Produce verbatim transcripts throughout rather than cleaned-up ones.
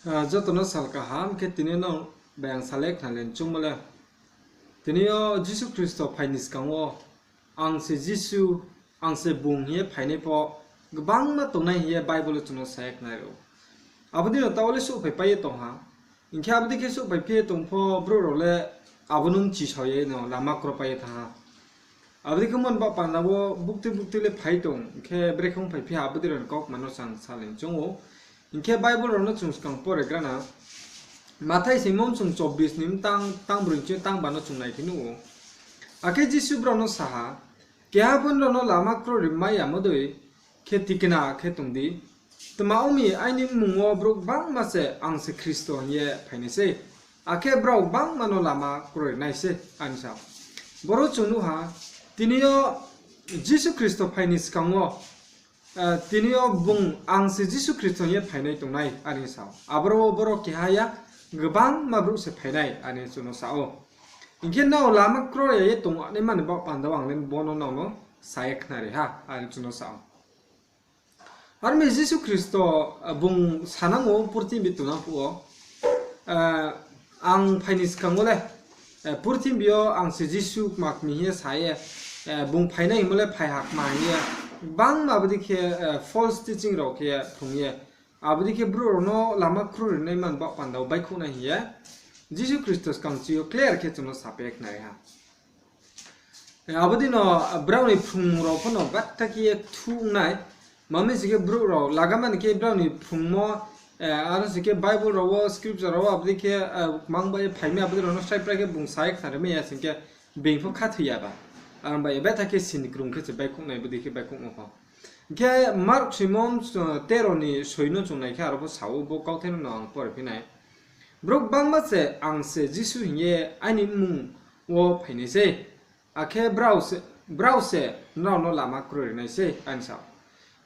Joto no sal kaham khe tini no bai ang salai khnalai choungmo le. Tini yo Jisu Khristo phai ni skang wo, ang se Jisu, ang se bung hing ye phainai pho gbangma tongnai hing ye Bible wo chung no sa ye khnari ou. Abo dei no taoh wo le souhphaipai ye tong ha. Hing khe abo dei khe souhphai phi ye tong pho brouh rao le abo no bchi sao ye no lama kropai ye thanng ha. Abo dei khe mon ba panda wo buktui buktui le phai tong, hing khe brekhe ong phai phi ha, abo dei rao ni kaukma no sang salai choung ou. Hing khe Bible rao no chung skang pore gra na. Mathai soimon chung chobbish ni mtang tang broi ni tang ba no chung nai khe nuh ou. Akhe Jisu brao no sa ha, Keha pho nrao no lama kroi ri mai yamo dei khe tikna khe tong di. Tma ong mi, aini mmung wo brouh gbangma se ang se Khristo hing ye phainai sei. Akhe brao gbangma no lama kroi ri nai sei, are sa ou. Boro chung nuh ha, tini yo Jisu Khristo phai ni skang wo, tini yo bung ang se Jisu Khristo hing ye phainai tongnai, are sa ou. Aboro wo boro keha ya, gbangma brouh se phainai, are chung no sa ou. Hing khe nrao lama kroi ya ye tongnaima ni baoh panda wo ang le bo no nrao no sa ye khnari ha, are chung no sa ou. Aro mi Jisu Khristo, bung sanang ou purthimbi tongnang phuh wo, ang phai ni skang wo le, purthimbi yo ang se Jisu kma kmi hing ye sa ye, bung phainai hingmo le phai ha kma hing ye, gbangma abo dei khe false teaching rao khe phrung ye, abo dei khe brouh rao no lama kroi ri naima ni baoh panda wo baihkhouh nai hing ye, Jisu Khristo skang chi yo clear khe chung no sapai ye khnari ha. Abo dei no brao ni phrungmung rao pho no batha khe ye kthu ong nai. Mami sing khe brouh rao laga mani khe brao ni phrungmo, aro sing khe Bible rao wo, scripture rao wo abo dei khe mang bai ye phai mi, abo dei rao no srai prai khe bung sa ye khnari mai ya sing khe being pho khathoi ya ba. Aro bai ye batha khe sini krung khe se baihkhouh nai, bodei khe baihkhouhmo pho. Hing khe Mark soimon tero ni soi no chung nai khe aro pho sa ou, bo kauthai no no ang pore phi nai. Brouh gbangma se ang se Jisu hing ye aini mmung wo phainai sei. Akhe brao se nrao no lama kroi ri nai sei, are sa ou.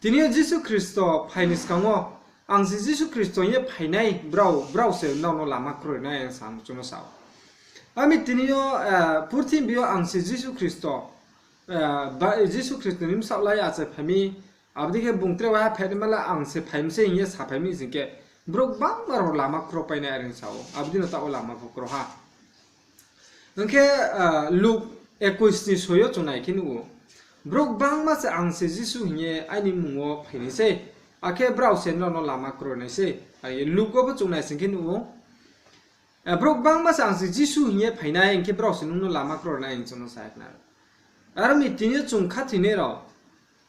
Tini yo Jisu Khristo phai ni skang wo, ang se Jisu Khristo hing ye phainai brao, brao se nrao no lama kroi ri nai, are sa chung no sa ou. Ami tini yo purthimbi yo ang se Jisu Khristo, Jisu Khristo ni bsaoh lai achai phai mi, abo dei khe bung tre waiha phainaima le ang se phai mi sei hing ye saphai mi sing khe, brouh gbangma rao lama kropai nai, are sa ou. Abo dei no taoh wo lama pho kro ha. Hing khe Luk ekush ni soi yo chung nai khe nuh ou, brouh gbangma se ang se Jisu hing ye aini mmung wo phainai sei, akhe brao se nrao no lama kroi ri nai sei. Luk wo pho chung nai sing khe nuh ou, brouh gbangma se ang se Jisu hing ye phainai, hing khe brao se nung no lama kroi ri nai hing chung no sa ye khnari. Aro mi tini yo chung khathoinai rao,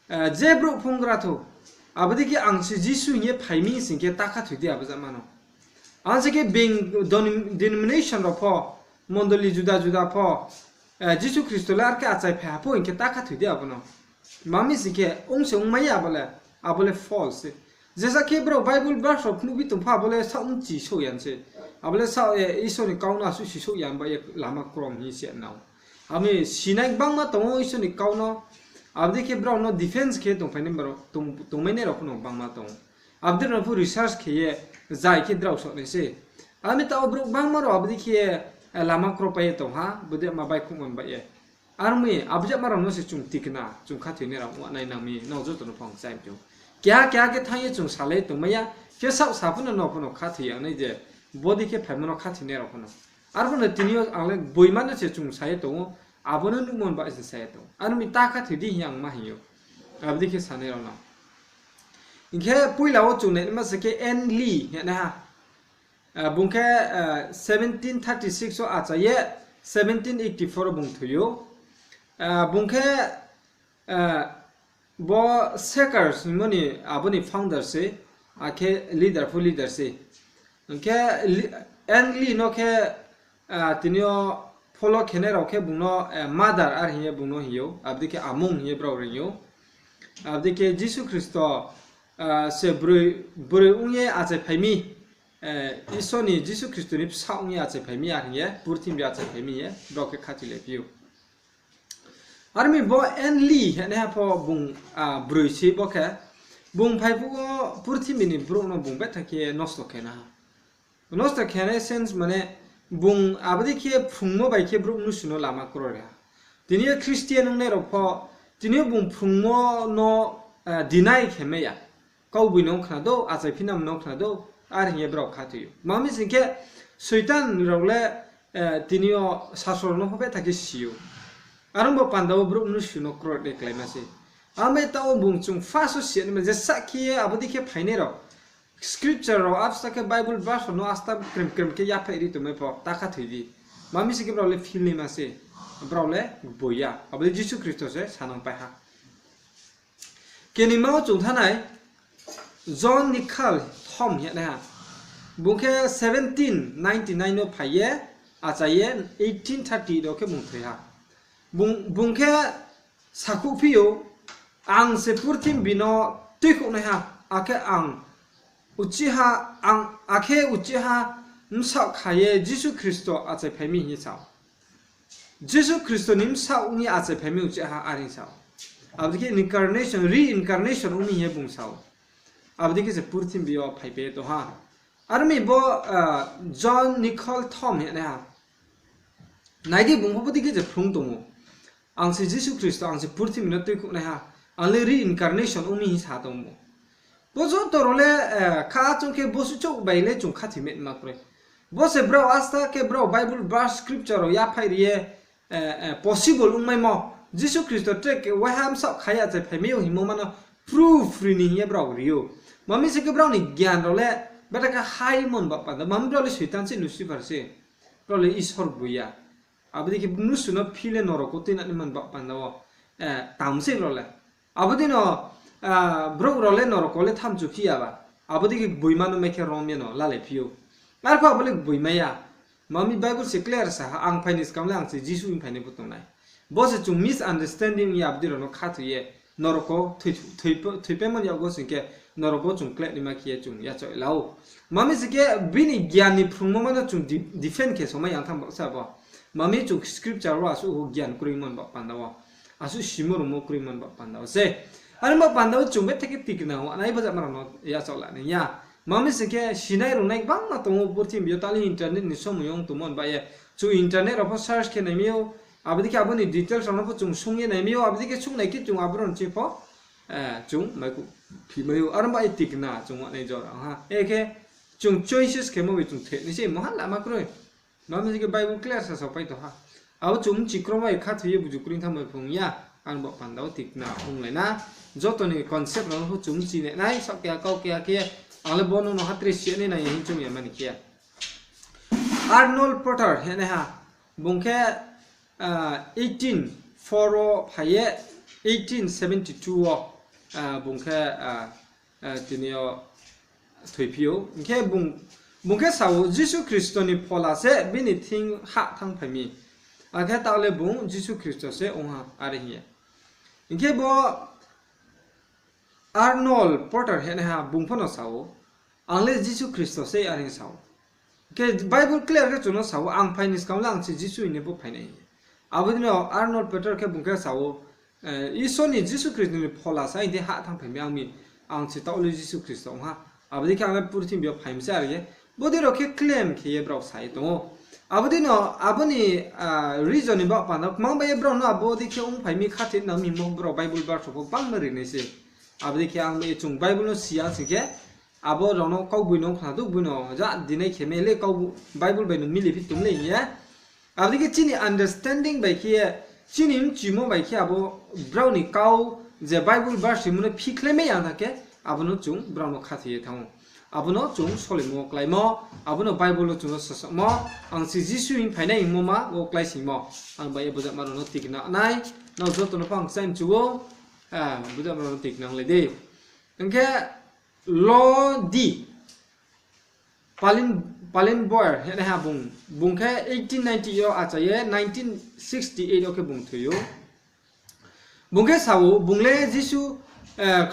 je brouh phunggra thou, abo dei khe ang se Jisu hing ye phai mi sing khe ta khathoi di abo jama no. Ang se khe being denomination rao pho, mondoli juda juda pho, Jisu Khristo le ar khe achai phai ha pho hing khe ta khathoi di abo no. Mami sing khe ong se ongmai ya abo le, abo le false se. Jesa khe brao Bible verse rao phnuh bi tong pho abo le saoh mchi souh ya se. Abo le saoh Isor ni kau no asuh si souh ya ba ye lama krom hing se nao. Abo ni sinai gbangma tong ou Isor ni kau no. Abo dei khe brao no defense khe tongmai nai rao pho no gbangma tong ou. Abo dei rao no pho research khe ye zai khe drao soh nai se. Abo ni taoh wo brouh gbangma rao abo dei khe lama kropai ye tong ha, bodei ma baihkhouhmo ni baoh ye. Aro mi abo jama rao no se chung tikna, chung khathoinai rao ong nai nang mi, nrao joto no pho ang chai mi ou. Keha keha khe thanng ye chung salai tongmai ya, khe saoh sa pho no no pho no khathoi ya nai je, bodei khe phaimo no khathoinai rao pho no. Arphuh no tini yo ang le boima no se chung sa ye tong ou, abo no nuhmo ni baoh ye se sa ye tong ou. Aro mi ta khathoi di hing ye ang ma hing ou. Abo dei khe sanai rao no. Hing khe poila wo chung naima se khe Ann Lee hing ye nai ha. Bung khe seventeen thirty six wo achai ye seventeen eighty four wo bung thoi ou. Bung khe bo Quakers hingmo ni abo ni founder se, akhe leader pho leader se. Hing khe Ann Lee no khe tini yo follow khenai rao khe bung no mother are hing ye bung no hing ou, abo dei khe amung hing ye brao reing ou. Abo dei khe Jisu Khristo se broi ong ye achai phai mi, Isor ni Jisu Khristo ni bsaoh ong ye achai phai mi are hing ye purthimbi achai phai mi hing ye brao khe khathoilai phi ou. Are mi bo Ann Lee hingnaiha pho bung broi se bo khe, bung phai phuh wo purthimbi ni brouh no bung betha khe nosto khe na ha. Nosto khe nai sense mane bung abo dei khe phrungmo bai khe brouh mnusu no lama kroi ri ha. Tini yo Christian ongnai rao pho, tini yo bung phrungmo no deny khe mai ya. Kaugboino khna dou, achai phinamo no khna dou, Are hing ye brao khathoi ou. Tma mi sing khe, Soitan rao le, tini yo sasro rao no pho betha khe si ou. Are ong bo panda wo brouh mnusu no kroi de kláima se. Abo taoh wo bung chung first wo si ya naima je sakhi ye abo dei khe phainai rao. Scripture rao absa khe Bible verse rao no asta krem krem khe yaphaih ri tongmai pho ta khathoi di. Tma mi sing khe brao le feel naima se. Brao le gboi ya. Abo dei Jisu Khristo se sanang pai ha. Kenoima wo chung thanng nai, John Nichol Thom hing ye nai ha. Bung khe seventeen ninety nine no phai ye, achai ye eighteen thirty rao khe bung thoi ha. Bung, bung khe sakhouhphi ou, Ang se purthimbi no tuikhouhnaiha, akhe ang uchih ha, ang, akhe uchih ha bsaoh kha ye Jisu Khristo achaiphai mi hing ye sa ou. Jisu Khristo ni bsaoh ong ye achaiphai mi uchih ha are hing sa ou. Abo dei khe incarnation, reincarnation ong mi hing ye bung sa ou. Abo dei khe se purthimbi yo phaipai ye tong ha. Are mi bo, John Nichol Thom hing ye nai ha. Nai di, bung pho bo dei khe se phrung tong ou. Ang se Jisu Khristo, ang se purthimbi no tuikhouhnaiha, ang le reincarnation ong mi hing sa tong ou. Bo joto rao le, kha chung khe bo suchouh bai le chung khathoi mai ma kroi. Bo se brao asta khe brao Bible verse scripture rao yaphaih ri ye, possible ongmaimo. Jisu Khristo tre khe waiha bsaoh kha ye achaiphai mai ou hingmo ma no proof ri ni hing ye brao ri ou. Tma mi sing khe brao ni gyan rao le beta khe hai mon ba panda, tma mi brao le Soitan se Lucifer se. Brao le Isor gboi ya. Abo dei khe mnusu no phi le norok wo tuinang ni man ba panda wo, tang se brao le. Abo dei no, brouh rao le norok wo le thamchu phi ya ba. Abo dei khe gboima no mai khe rom ye no lalai phi ou. Arphuh abo le gboimai ya. Tma mi Bible se clear sa ha, ang phai ni skang le ang se Jisu hing phainai pho tong nai. Bo se chung misunderstanding ya abo dei rao no khathoi ye, norok wo thoi, thoi, thoipaimo ni yakgo sing khe, norok wo chung kláinaima khe ye chung yachaoh la ou. Tma mi sing khe bini gyan ni phrungmo ma no chung de-, defend khe somai yang thanng ba sa bo. Tma mi chung scripture wo asuh gyan kroimo ni ba panda wo. Asuh simo rungmo kroimo ni ba panda wo se. Are ba panda wo chung betha khe tikna ong nai, bo jama rao no yachaoh la nai ya. Tma mi sing khe sinai rungnai gbangma tong ou purthimbi yo, tali internet ni somoi ong tongmo ni ba ye. Chung internet rao pho search khe naimai ou, abo dei khe abo ni details rao no pho chung sung ye naimai ou, abo dei khe sungnai khe chung abo rao ni ching pho, chung maiku phimai ou, are ba ye tikna chung nai jora ha. E khe chung choices khemo bai chung theh nai se, moha lama kroi. Tma mi sing khe Bible clear sa saopai tong ha. Abo chung bchi kromai khathoi ye buju kring thanngmai phrung ya, are ba panda wo tikna onglai na. Joto ni concept rao no pho chung bchi nai nai, saoh keha kau keha khe, ang le bo no no ha tre si nai nai hing chung ya mani khe. Arnold Porter hing ye nai ha, bung khe, eighteen four wo phai ye, eighteen seventy two wo, bung khe, tini yo thoiphi ou. Hing khe bung, bung khe sa ou, Jisu Khristo ni phola se bini thing hah thanngphai mi. Akhe taoh le bung Jisu Khristo se ong ha, are hing ye. Hing khe bo Arnold Porter hing ye nai ha, bung pho no sa ou, ang le Jisu Khristo se, are hing sa ou. Khe Bible clear khe chung no sa ou, ang phai ni skang le ang se Jisu hing ye pho phai nai hing ye. Abo dei no Arnold Porter khe bung khe sa ou, Isor ni Jisu Khristo ni phola sa hing di hah thanngphai mi ang mi, ang se taoh le Jisu Khristo ong ha. Abo dei khe ang le purthimbi yo phai mi se are ye. Bo dei rao khe claim khe ye brao sa ye tong ou. Abo dei no, abo ni, reason ni ba panda kmang bai ye brao no abo dei khe ongphai mi khathoi nang mi mo brao Bible verse rao pho gbangma ri nai se. Abo dei khe ang bai ye chung Bible no si ya sing khe, abo rao no kaugboi no khna douh boi no ja dinai khe mai le kau Bible bai no mili phi tong le hing ye. Abo dei khe chini understanding bai khe, chini mchimo bai khe abo brao ni kau je Bible verse rimo no phikhlai mai ya tha khe, abo no chung brao no khathoi ye thanng ou. Abo no chung solimo wo kláimo, abo no Bible wo chung no sasaohmo, ang se Jisu hing phainai hingmo ma wo kláisingmo. Ang bai ye bujama rao no tikna nai, nrao joto no pho ang kchaimchu ou, bujama rao no tikna nang lai di. Hing khe Lodi Palin, Palin Boyer hing ye nai ha bung, bung khe eighteen ninety yo achai ye nineteen sixty eight yo khe bung thoi ou. Bung khe sa ou, bung le Jisu,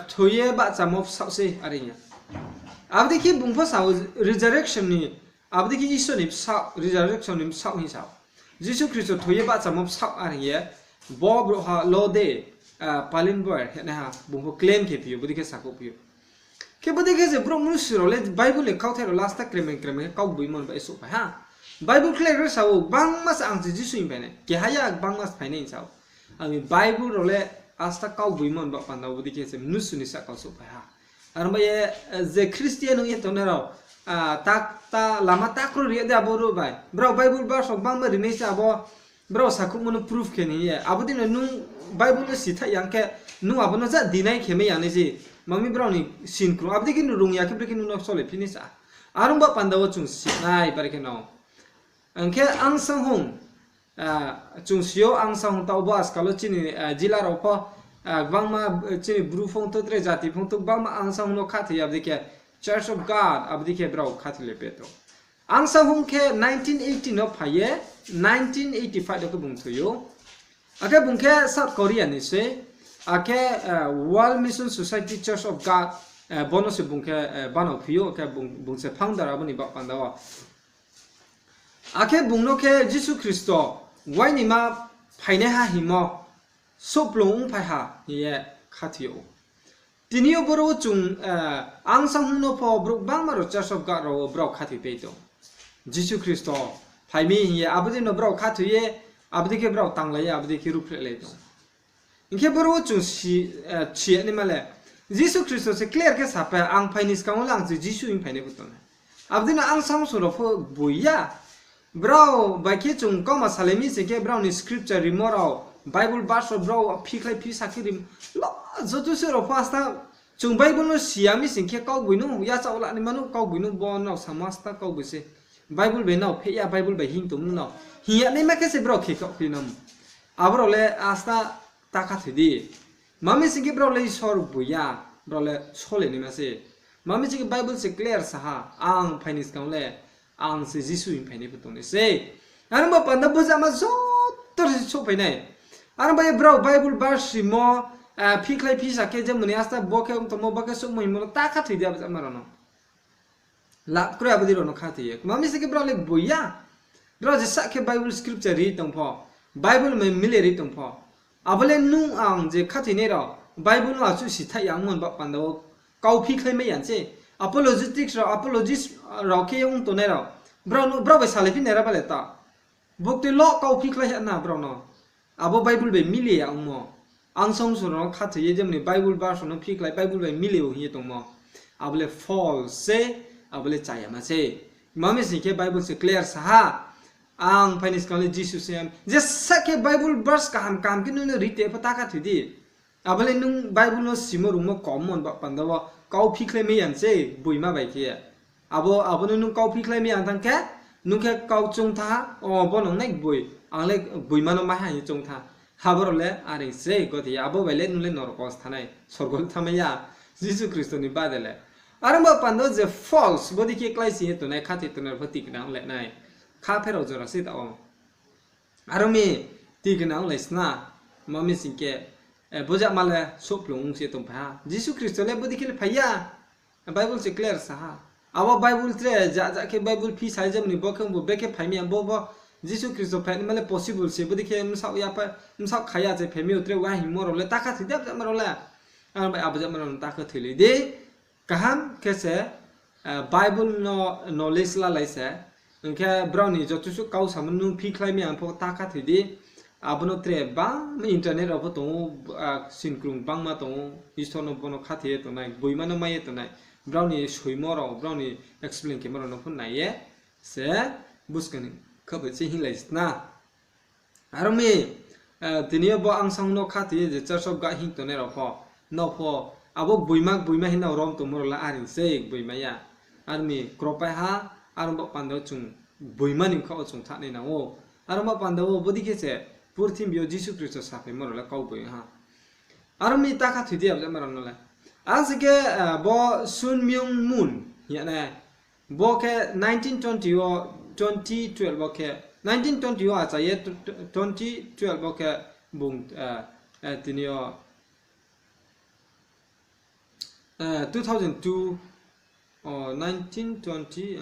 thoi ye bahchamo bsaoh sei, are hing ye. Abo dei khe bung pho sa ou, resurrection ni, abo dei khe Isor ni bsaoh, resurrection ni bsaoh hing sa ou. Jisu Khristo thoi ye bahchamo bsaoh, are hing ye. Bo brouhha Lodi, Palin Boyer hing ye nai ha, bung pho claim khe phi ou, bo dei khe sakhouh phi ou. Khe bo dei khe se brouh mnusu rao le Bible ni kauthai rao last ta kremeng kremeng khe kaugboi mon bai souhphai ha. Bible clear khe sa ou, gbangma se ang se Jisu hing phainai. Keha ya gbangma se phainai hing sa ou. Ang ni Bible rao le asta kaugboi mon ba panda wo bo dei khe se mnusu ni sahka wo souhphai ha. Are bai ye, je Christian ong ye tongnai rao, ta, ta, lama ta kro ri ya de abo ro bai. Brao Bible verse rao gbangma rinai se abo, brao sakhouhmo no proof khe ni ye. Abo dei no nung Bible no sithaih ya khe, nung abo no ja deny khe mai ya nai se. Mami brao ni sin krung. Abo dei khe nung rung ya khe brekhe nung no sole phi ni sa. Are ong ba panda wo chung si nai brekhe no. Ang khe angsang hung, chung si yo angsang hung taoh bo ajkal wo chini jila rao pho, gbangma, chini Bru phung thou tre jati phung thou gbangma angsang hung no khathoi ye abo dei khe Church of God abo dei khe brao khathoi le pe tong. Angsang hung khe nineteen eighty no phai ye, nineteen eighty five wo khe bung thoi ou. Akhe bung khe South Korea ni sei, akhe World Mission Society Church of God, bo no se bung khe banao phi ou, akhe bung se founder abo ni baoh panda wo. Akhe bung no khe Jisu Khristo uainima phainaiha hingmo, souhplung ongphai ha hing ye khathoi ou. Tini yo boro wo chung, angsang hung no pho brouh gbangma rao Church of God rao wo brao khathoi pai tong. Jisu Khristo phai mi hing ye abo dei no brao khathoi ye, abo dei khe brao tanglai ye, abo dei khe ruhphrehlai tong. Hing khe boro wo chung si, si ya naima le, Jisu Khristo se clear khe sapai, ang phai ni skang wo le ang se Jisu hing phainai pho tong nai. Abo dei no angsang sung rao pho boi ya. Brao bai khe chung kauma salai mi sing khe brao ni scripture rimo rao, Bible verse rao brao phikhlai phi sa khe rim, lo, joto se rao pho asta, chung Bible no si ya mi sing khe kaugboino yachaoh la naima no, kaugboino bo nrao samo asta kaugboi se. Bible bai nrao pheh ya, Bible bai hing tongmo no hing ya naima khe se brao khe khaoh phi namo. Abo rao le asta ta khathoi di. Mami sing khe brao le Isor boi ya, brao le sole naima se. Mami sing khe Bible se clear sa ha, ang phai ni skang le, ang se Jisu hing phainai pho tong nai se. Are ong ba panda bujama joto se souhphai nai. Are ong ba ye brao Bible verse rimo, phikhlai phi sa khe je mani asta bo khe ong tongmo, bo khe souhmo hingmo no ta khathoi di abo jama rao no. Lap kroi abo dei rao no khathoi ye. Mami sing khe brao le boi ya. Brao je sa khe Bible scripture ri tong pho, Bible bai mile ri tong pho, abo le nung ang je khathoinai rao, Bible no achouh sithaih ya ongmo ni baoh panda wo kau phikhlai mai ya se. Apologetics rao, apologist rao khe ong tongnai rao, brao no, brao bai salai phi nai ra ba le ta. Buktui lo kau phikhlai ya na brao no. Abo Bible bai mile ya ongmo. Angsang sung rao no khathoi ye je mani Bible verse rao no phikhlai, Bible bai mile ou hing ye tongmo, abo le false se, abo le chayama se. Mami sing khe Bible se clear sa ha, ang phai ni skang le Jisu se. Je sa khe Bible verse kaham kaham khe nung no ri te pho ta khathoi di. Abo le nung Bible no simo rungmo kom mon ba panda wo kau phikhlai mai ya se, boima bai khe. Abo, abo no nung kau phikhlai mai ya thanng khe, nung khe kau choung tha, o bo nung nai boi, ang le boima no mai ha hing choung tha. Abo rao le are se gothe ya, abo bai le nung le norok wo se thanng nai, sorgo le thanngmai ya, Jisu Khristo ni bade le. Are ong ba panda wo je false, bo dei khe klái sing ye tongnai, khathoi tongnai rao pho tikna ong le nai. Kha pherao jora se ta o. Are ong mi, tikna ong lai sna, mami sing khe, bujama le souhplung ong se tongphai ha. Jisu Khristo le bo dei khe le phai ya. Bible se clear sa ha. Abo Bible tre ja ja khe Bible phi sa ye je mani bo khe ongbo, brekhe phai mi ya bo bo. Jisu Khristo phai naima le possible se, bo dei khe bsaoh ya, bsaoh kha ya se phai mi ou tre wa hingmo rao le ta khathoi di abo jama rao le. Are ong ba abo jama rao no ta khathoi lai di. Kaham khe se, Bible no knowledge lalai se. Hing khe brao ni joto suh kau samo nung phikhlai mai ya pho ta khathoi di. Abo no tre bang internet rao pho tong ou, sin krung bangma tong ou, Isor no bo no khathoi ye tongnai, boima no mai ye tongnai. Brao ni soimo rao, brao ni explain khemo rao no pho nai ye se buskang ni khaphoi se hinglai sna. Are ong mi, tini yo bo angsang no khathoi ye je Church of God hing tongnai rao pho, nrao pho, abo gboima gboima hing nrao rom tongmo rao le are se gboima ya. Are ong mi kropai ha, are ong ba panda wo chung gboima ni bkha wo chung thanng nai nang ou. Are ong ba panda wo bo dei khe se purthimbi yo Jisu Khristo saphaimo rao le kau boi ha. Are ong mi ta khathoi di abo jama rao no le. Ang se khe, bo Sun Myung Moon hing ya nai. Bo khe nineteen twenty wo, twenty twelve wo khe, nineteen twenty wo acha ye, tw-, tw-, twenty twelve wo khe bung, tini yo, two thousand two, o, nineteen twenty,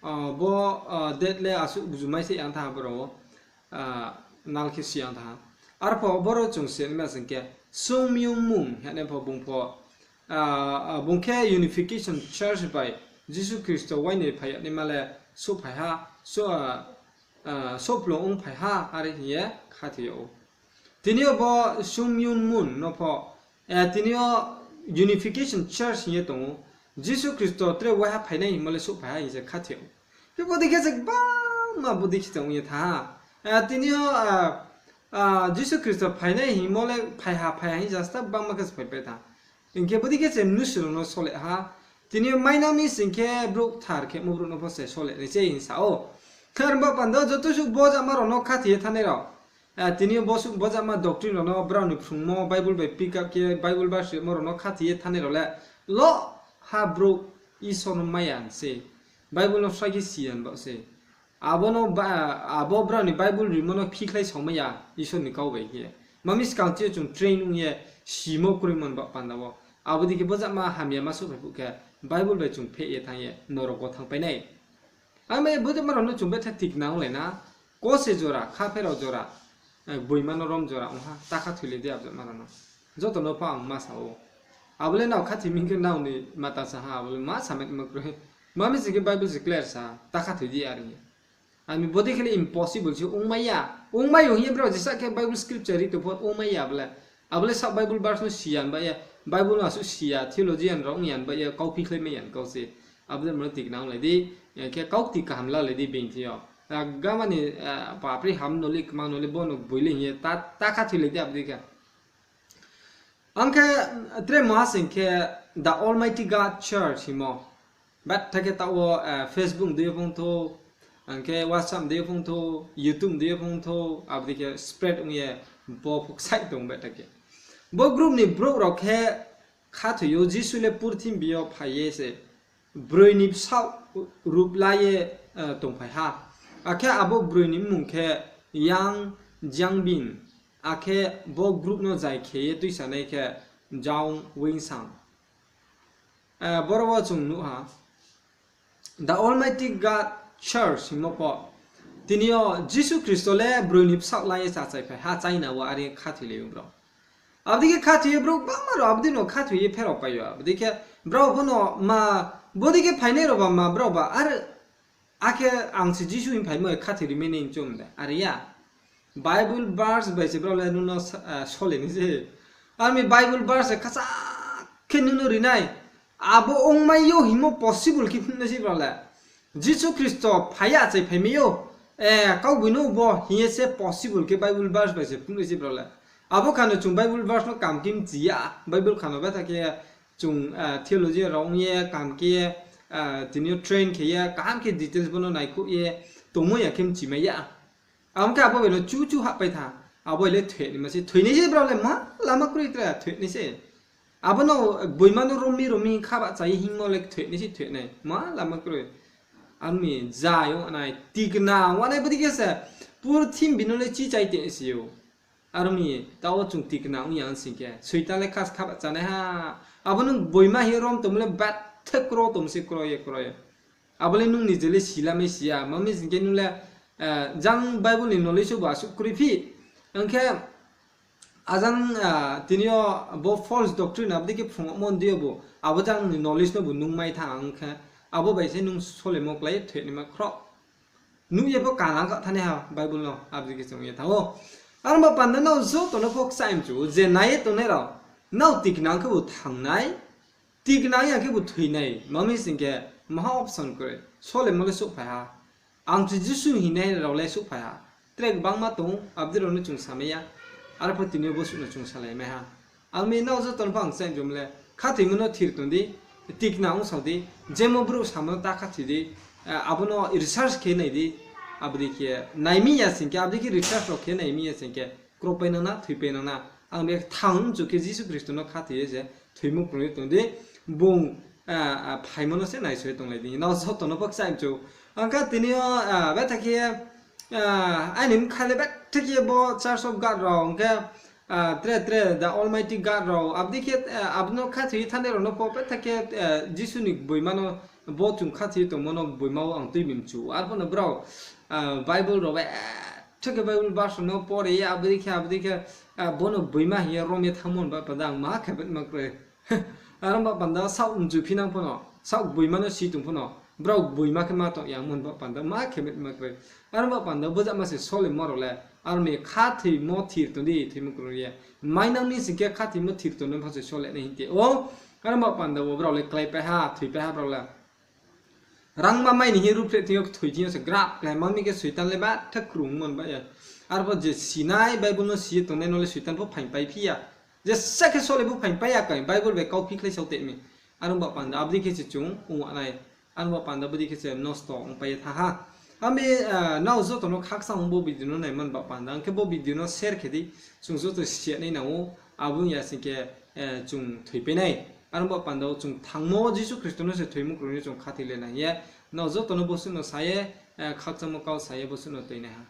bo, date le asuh buju mai se yang tha ha boro wo, nal khe si yang tha ha. Arpho boro chung se ma sing khe, Sun Myung Moon hing ye pho bung pho, bung khe Unification Church bai Jisu Khristo uaini phai ya naima le souhphai ha, souhplung ongphai ha, are hing ye khathoi yag ou. Tini yo bo Sun Myung Moon no pho, tini yo Unification Church hing ye tong ou. Jisu Khristo tre waiha phainai hingmo le souhphai ha hing se khathoi ou. Khe bodei khe se gbangma bodei khe se ong ye thanng ha. Tini yo Jisu Khristo phainai hingmo le phai ha, phai ha hing jasta gbangma khe se phaipai thanng. Hing khe bodei khe se mnusu rao no sole ha. Tini yo mainang mi sing khe brouh kthar khemo brouh no pho se sole nai se hing sa ou. Khe arba panda joto suh bojama rao no khathoi ye thanngnai rao, tini yo bo suh bojama doctrine rao no brao ni phrungmo Bible bai pick up khe Bible verse rimo rao no khathoi ye thanngnai rao le, lo ha brouh Isor no mai ya se, Bible no srai khe si ya baoh se. Abo no, abo brao ni Bible rimo no phikhlai saomai ya Isor ni kau bai khe. Ma mi skang chi yo chung train ong ye simo kroimo ni baoh panda wo. Abo dei khe bojama hamyama souhphai phuh khe Bible bai chung pheh ye thanng ye norok wo thanngpai nai. Ang bai bodei ma rao no chung betha tikna onglai na, kose jora, kha pherao jora, gboima no rom jora ong ha, ta khathoilai di abo jat ma rao no. Joto no pho ang ma sa ou. Abo le nrao khathoi mi khe nrao ni mata sa ha, abo le ma sa mai ma kroi. Ma mi sing khe Bible se clear sa, ta khathoi di are hing ye. Ang mi bodei khe le impossible se ongmai ya. Ongmai ou hing ye brao jesa khe Bible scripture ri tong pho ongmai ya abo le. Abo le saoh Bible verse no si ya ni baoh ye, Bible no asuh si ya, theologian rao ong ya ni baoh ye, kau phikhlai mai ya ni kau se. Abo dei ma no tikna onglai di, khe kau kti kaham lalai di being thing yo. Gama ni papri ham no le, kmang no le, bo no boi le hing ye, ta khathoilai di abo dei khe. Ang khe tre maha sing khe The Almighty God Church hingmo. Betha khe taoh wo Facebook dei yo phung thou, ang khe WhatsApp dei yo phung thou, YouTube dei yo phung thou, abo dei khe spread ong ye bo pho ksaih tong betha khe. Bo group ni brouh rao khe khathoi ou Jisu le purthimbi yo phai ye se broi ni bsaoh ruh la ye tongphai ha. Akhe abo broi ni mmung khe Yang Xiangbin, akhe bo group no zai khe ye tuisanai khe Zhao Weishan. Boro wo chung nuh ha, The Almighty God Church hingmo pho, tini yo Jisu Khristo le broi ni bsaoh la ye chachaiphai ha China wo are khathoilai ou brao. Abo dei khe khathoi ye brouh gbangma rao abo dei no khathoi ye pherao pai ou. Abo dei khe brao pho no ma, bodei khe phainai rao ba ma brao ba are, akhe ang se Jisu hing phaimo khathoi ri mai nai hing chom de, are ya. Bible verse bai se brao le nung no sole nai se. Ar mi Bible verse se khasa khe nung no ri nai. Abo ongmai ou hingmo possible khe phnuh nai se brao le. Jisu Khristo phai ya achaiphai mai ou, kaugboino bo hing ye se possible khe Bible verse bai se phnuh nai se brao le. Abo kha no chung Bible verse no kaham khe mchi ya, Bible kha no betha khe chung theology rao ong ye kaham khe, tini yo train khe ye kaham khe details bo no naikhouh ye tongmo ya khe mchimai ya. Abo khe abo bai no chu chu hahpai tha, abo le thoinaima se, thoinai se brao le ma lama kroi tre thoinai se. Abo no gboima no rom mi rom mi kha bahcha ye hingmo le thoinai se thoinai, ma lama kroi. Aro mi zai ong nai, tikna ong nai bodei khe se, purthimbi no le chichai te se ou. Aro mi taoh wo chung tikna ong ya sing khe, Soitan le kha se kha bahcha nai ha. Abo nung gboima hing ye rom tongmo le betha kro tongmo se kro ye kro ye. Abo le nung ni je le silamai si ya, ma mi sing khe nung le, jang Bible ni knowledge bo asuh kroi phi. Ang khe ajang, tini yo bo false doctrine abo dei khe phrungmo ni dei yo bo, abo jang ni knowledge no bo nung mai thanng ang khe, abo bai se nung solemo klái thoinaima khroh. Nuh ye pho kalang kha thanai ha Bible no, abo dei khe chung ye thanng ou. Aro ba panda nrao joto no pho kchaih mchu, je nai ye tongnai rao, nrao tikna ong khe bo thanng nai, tikna ong ya khe bo thoi nai, ma mi sing khe maha option kroi, solemo le souhphai ha. Ang se Jisu hingnai rao le souhphai ha. Tre gbangma tong ou, abo dei rao no chung samai ya. Arphuh tini yo bo suh no chung salai mai ha. Ang mi nrao joto no pho ang kchaih mchu le, khathoimo no thir tong di, tikna ongsao di, jemo brouh samo no ta khathoi di, abo no research khe nai di, abo dei khe nai mi ya sing khe, abo dei khe research rao khe nai mi ya sing khe, kropai nang na, thoipai nang na, ang be thanng mchu khe Jisu Khristo no khathoi ye se, thoimo krung ye tong di, bung phaimo no se naisao ye tonglai di, nrao joto no pho kchaih mchu. Ang khe tini yo, betha khe, aini bkha le betha khe bo Church of God rao, ang khe, tre tre the Almighty God rao, abo dei khe, abo no khathoi ye thanngnai rao no pho betha khe, Jisu ni gboima no, bo chung khathoi ye tongmo no gboima wo ang tuibi mchu. Arphuh no brao, Bible rao betha khe Bible verse rao no pore ye, abo dei khe, abo dei khe, bo no gboima hing ye rom ye thanngmo ni ba panda ang ma khe betma kroi. Aro ba panda saoh mchu phinang pho no, saoh gboima no si tong pho no, brao gboima khe ma tong ya mo ni ba panda ma khe betma kroi. Aro ba panda bojama se solemo rao le, aro ni khathoimo thir tong di, thoimo krung ye. Mainang ni sing khe khathoimo thir tong no pho se sole nai hing te ou. Aro ba panda wo brao le kláipai ha, thoipai ha brao le. Rangma mai ni hing ruhphreh thing yo, kthoi thing yo se grap klái man mi khe Soitan le batha krungmo ba ya. Arpho je sinai, Bible no si ye tongnai no le Soitan pho phaingpai phi ya. Jesa khe sole pho phaingpai ya khe, Bible bai kauphi khlai sao te mi. Aro ba panda abo dei khe se chung ong nai. Aro ba panda bodei khe se nosto ongpai ye thanng ha. Ami, nrao joto no khakchang bo video no nai man ba panda, hing khe bo video no share khe di, chung joto si ya nai nang ou, abo ong ya sing khe, chung thoipai nai. Aro ba panda wo chung thangmo Jisu Khristo no se thoimo kroi ni chung khathoi le nai ye, nrao joto no bosuh no sa ye, khakchangmo kau sa ye bosuh no toi nai ha.